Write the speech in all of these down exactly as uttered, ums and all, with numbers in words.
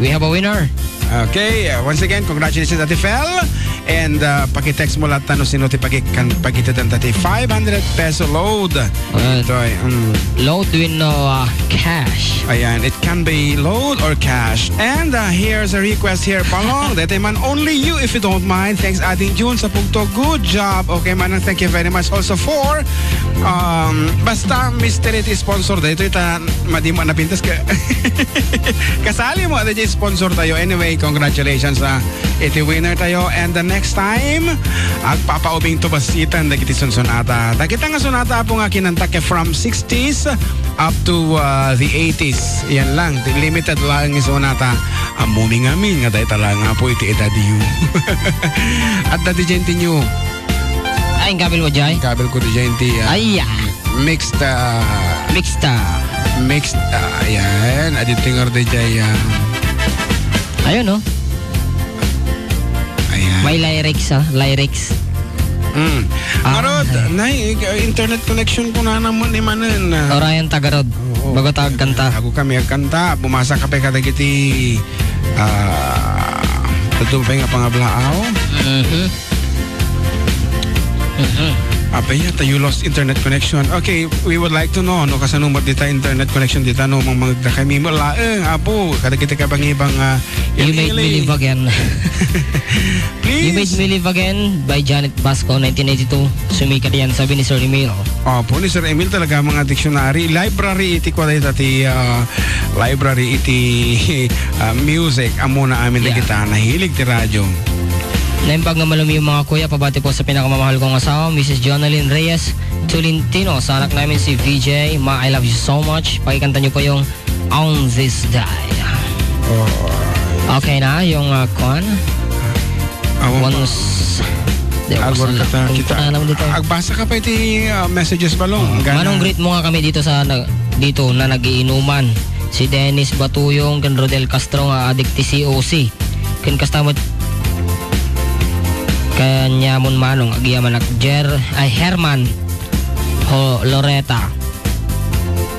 We have a winner. Okay, uh, once again, congratulations, Ate Fel. And, uh, pakitext mo latta no sino ti pagikan, pagitedanta ti five hundred peso load. Alright. Itoy, mm. Load with no, uh, cash. Ayan, it can be load or cash. And, uh, here's a request here, Palong. Daytoy man, Only You, if you don't mind. Thanks, Ading June sa Pugto. Good job. Okay, Manang, thank you very much also for, um, basta mystery ti sponsor. Daytoy ta, madi mo napintas ka. Kasali mo, daytoy sponsor tayo. Anyway, congratulations, ah, iti winner tayo. And the next time, agpapaubing to basitan dagiti sunsonata. Dagita nga sonata, Apo, nga kinanta ket from sixties up to, uh, the eighties. Yan lang. Limited lang nga sonata. Ammom ngamin nga dayta lang, Apo, iti edad yu. At dati dyan tinyo. Ay, ang kabil mo, Jay? Ang kabil ko di dyan, ti, ah, Ay, ah. Mixed, ah, Mixed, ah. Mixed, ah, ayan. Adi tingar di dyan, ah. Ayun, no? Ayan. May lyrics, ah. Lyrics. Mm. Ah, Garod, ay. Nay, eh, internet connection ko na naman ni Manen, ah. Orayan ta, Garod. Oo. Bago ta agkanta. Bago kami agkanta, bumasa ka pa kadagiti, ah, tutumpay nga pangablaaw. Mhm. Mhm. Apay, yata you lost internet connection. Okay, we would like to know, no, kasano met dita internet connection dita, no, mang-, mangagda kami mo laeng, Apo, kadagiti kabangibang, ah, You Made Me email. Live Again. Please. You Made Me Live Again by Janet Basco, nineteen eighty-two. Sumikat yan, sabi ni Sir Emil. Opo, ni Sir Emil talaga mga dictionary, library iti kwa dayta ti, ah, library iti, ah, music. Ammo na amin Yeah. dagita nahilig ti radyo. Naimbag nga malumi yung mga kuya, pabati po sa pinakamamahal kong asawa, Missus Jonalyn Reyes Tolentino, sa anak namin si V J. Ma, I love you so much. Pakikanta niyo po yung On This Day. Oh. Okay na yung, ah, kwan? Awan pa. Once, di, Agor basta ka ta, na. Kita. Punta na naman dito. Agbasa ka pa iti, ah, messages, Balong. Oh, Gana. Manong, greet mo nga kami dito sa, na, dito na nagiinuman. Si Dennis Batuyong, ken Rodel Castro nga adik ti C O C. Ken kasta met kaniamon, Manong, agyamanak Jer-, ay, Herman Ho-, Loreta.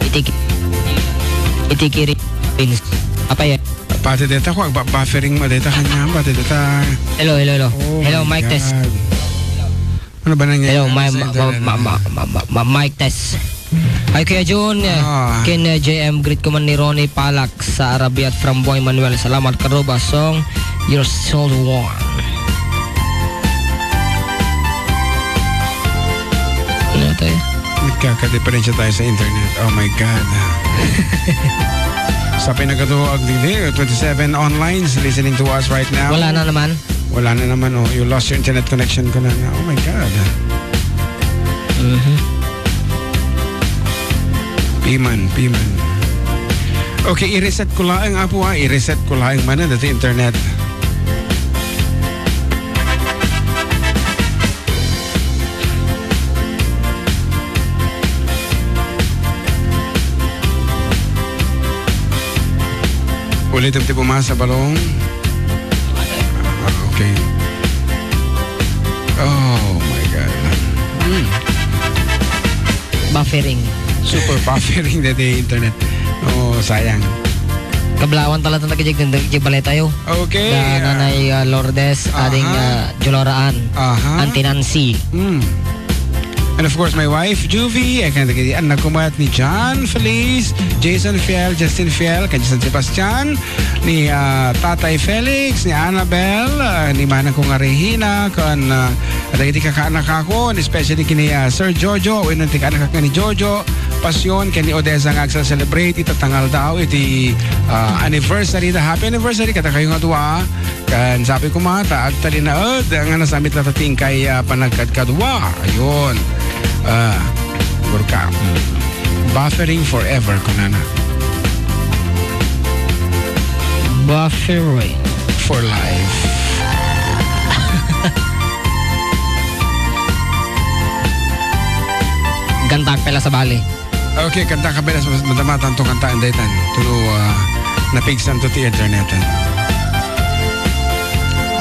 Iti ki-, iti kiri-, pins-, apay, Pati deta ko, agba-, buffering mo deta kanya, pati deta. Hello, hello, hello. Oh Hello, my mic test. God. Ano ba nangyayari Hello, my, sa ma-, internet ma-, na? ma-, ma-, ma-, ma-, mic test. Hi, Kuya Jun. Ah. Ken, uh, J M, greet ko man ni Ronnie Palak sa Arabiat from Boy Manuel. Salamat, Karuba. Song, You're Still Warm. Ano to eh? Nagkakadiferensya tayo sa internet. Oh my God. Sa pinagkatuo, Agdili, twenty-seven online is listening to us right now. Wala na naman. Wala na naman, oh. You lost your internet connection ko na, na. Oh my God. Mhm. Piman, piman. Okay, i-reset ko laeng, Apo, ah. I-reset ko laeng man, ah, dati internet. Ulitem ti pumasa, Balong. Ah, okay. Oh my God. Hmm. Buffering. Super buffering dati internet. Oh, sayang. Kablawan talaga tayo kay Jig, Jig Baletayo. Okay, Da ah, Nanay, ah, Lourdes, Aha. ading, ah, Jolora Ann, Aha. Auntie Nancy. Mm. And of course, my wife, Juvie, ay kan dagiti anak ko met ni John Feliz, Jason Fiel, Justin Fiel, kan San Sebastian, ni, ah, Tatay Felix, ni Annabel, ah, ni Manang ko nga Regina, kan, ah, dagiti kakaanak ako, and especially kini, ah, Sir Jojo, wenno ti kaanak ni Jojo, Passion, ken ni Odessa nga agsa-celebrate ita tangal daw iti, ah, anniversary da. Happy anniversary kada kayo nga dua. Kan sabi ko, mata, agtalinaed nga nasamit na tating kay, ah, panagkadkadua. Ayun. Ah, Burka. Mm. Buffering forever, kunana. Buffering. For life. Gantak pala sa bali. Okay, kanta ka pala sa madama tanto kanta ang daytan. Tulo, ah, napigsan to ti internet, ah.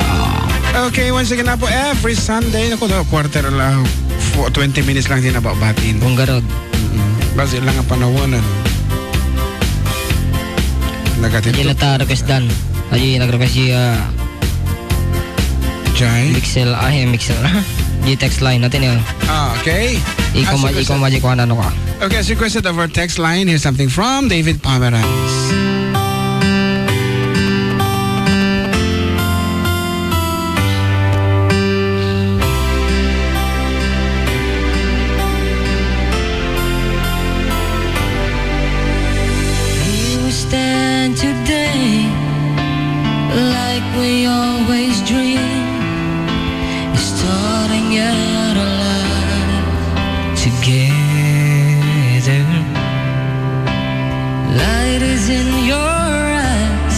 Ah. Okay, once again na po, every Sunday, naku, daw, quarter lang, fo-, twenty minutes lang din nababatin. Kung garod. Mm-mm. Basi lang ang panawanan. Nagatinto. Adi la ta request dan. Adi nag-request di, ah, Jai? Mixel, ay, Mixel. Di text line natin yun. Ah, okay. Ikaw As ma-, ikaw requested. Magic one, ano ka? Okay, as requested over text line, here's something from David Pomeranz. Here we stand today, like we always dream, starting out alive together. Light is in your eyes,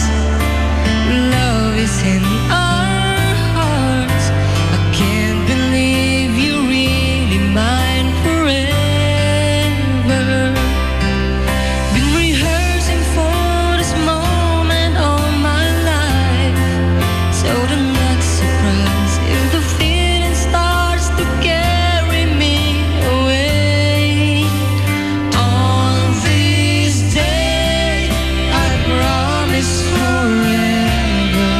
love is in our hearts. I can't believe you're really mine forever. Been rehearsing for this moment all my life. So the next surprise, if the feeling starts to carry me away, on this day, I promise forever.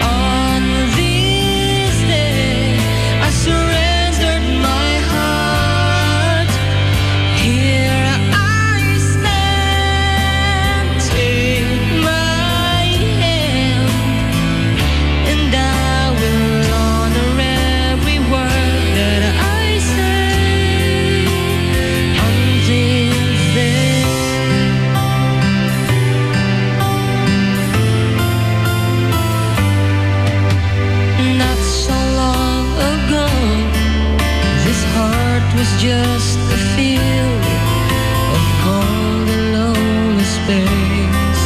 On this day, I surrendered my heart. Here I stand, take my hand, and I will honor every word that I say on this day. Not so long ago, this heart was just a field of cold and lonely space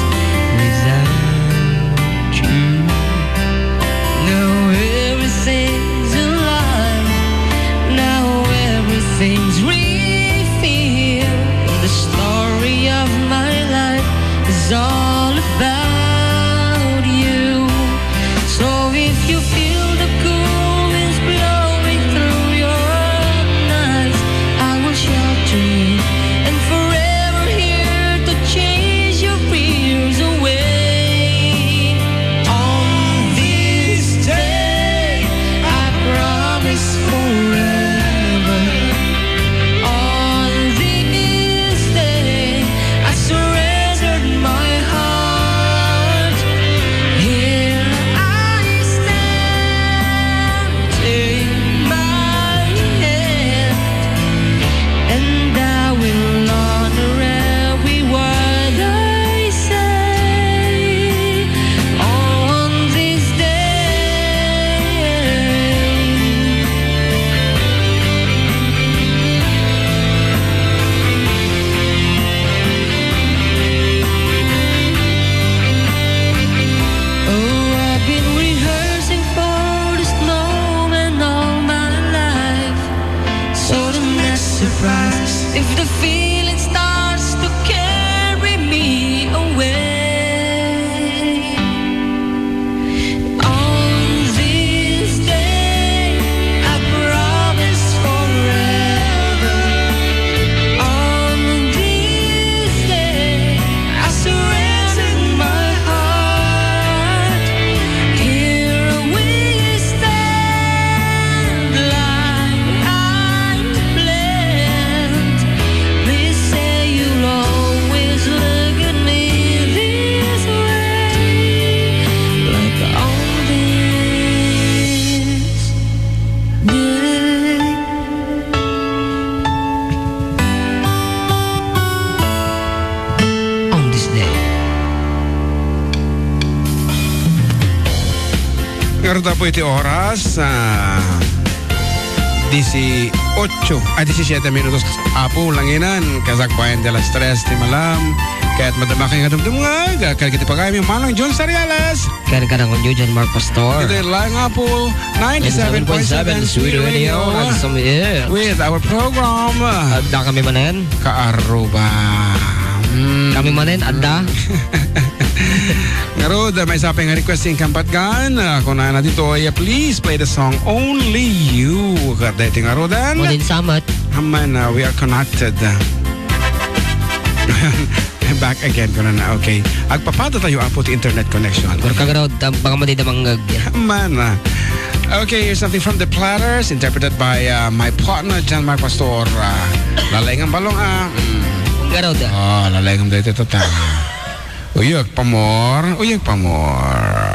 without you. Now everything's alive, now everything's real. The story of my life is all about you. So if you feel the cool winds blowing through your eyes, I will shelter you and forever here to chase your fears away. On this day, I promise forever. On this day, I surrendered my heart. Here I stand, take my hand, and I will honor every word I say on this day. Oh, I've been rehearsing for this moment all my life. So the next surprise, if the feeling starts to carry me away, on this day, I promise forever. On this day, I surrender my heart. Here we stand, like eyes blessed. Please say you'll always look at me this way, like on this day. On this day. Ngarud po iti oras, ah, disiotso, ah, disisiete minutos, Apo, langinan, kasakbayan de las tres ti malam. Kaya't madama kayo nga dumdumngag, ah, kadagiti pagayam, Manong John Sarialas. Ken kadakami, John Mark Pastor. Iti Langapul ninety-seven point seven Sweet Radio. With our program, ah, adda kami manen. Kaaruba. Hmm. Kami manen, adda. Ngarud, may isa pay nga request ti Kampatgan. Ah, kunana ditoy, please play the song Only You. Kada iti ngarudan. Manen samat. Aman, ah, we are connected. Back again, kunana. Okay. Agpapada tayo, Apo, ti internet connection. Agurka garud, ta baka madi da mangngeg. Mana. Okay, here's something from the Platters, interpreted by uh, my partner, John Mark Pastor. Uh, Lalaingam balong, ah. Mm. Garud, ah. Oh, lalaingam dito, tata. Uyag pa more, uyag pa more.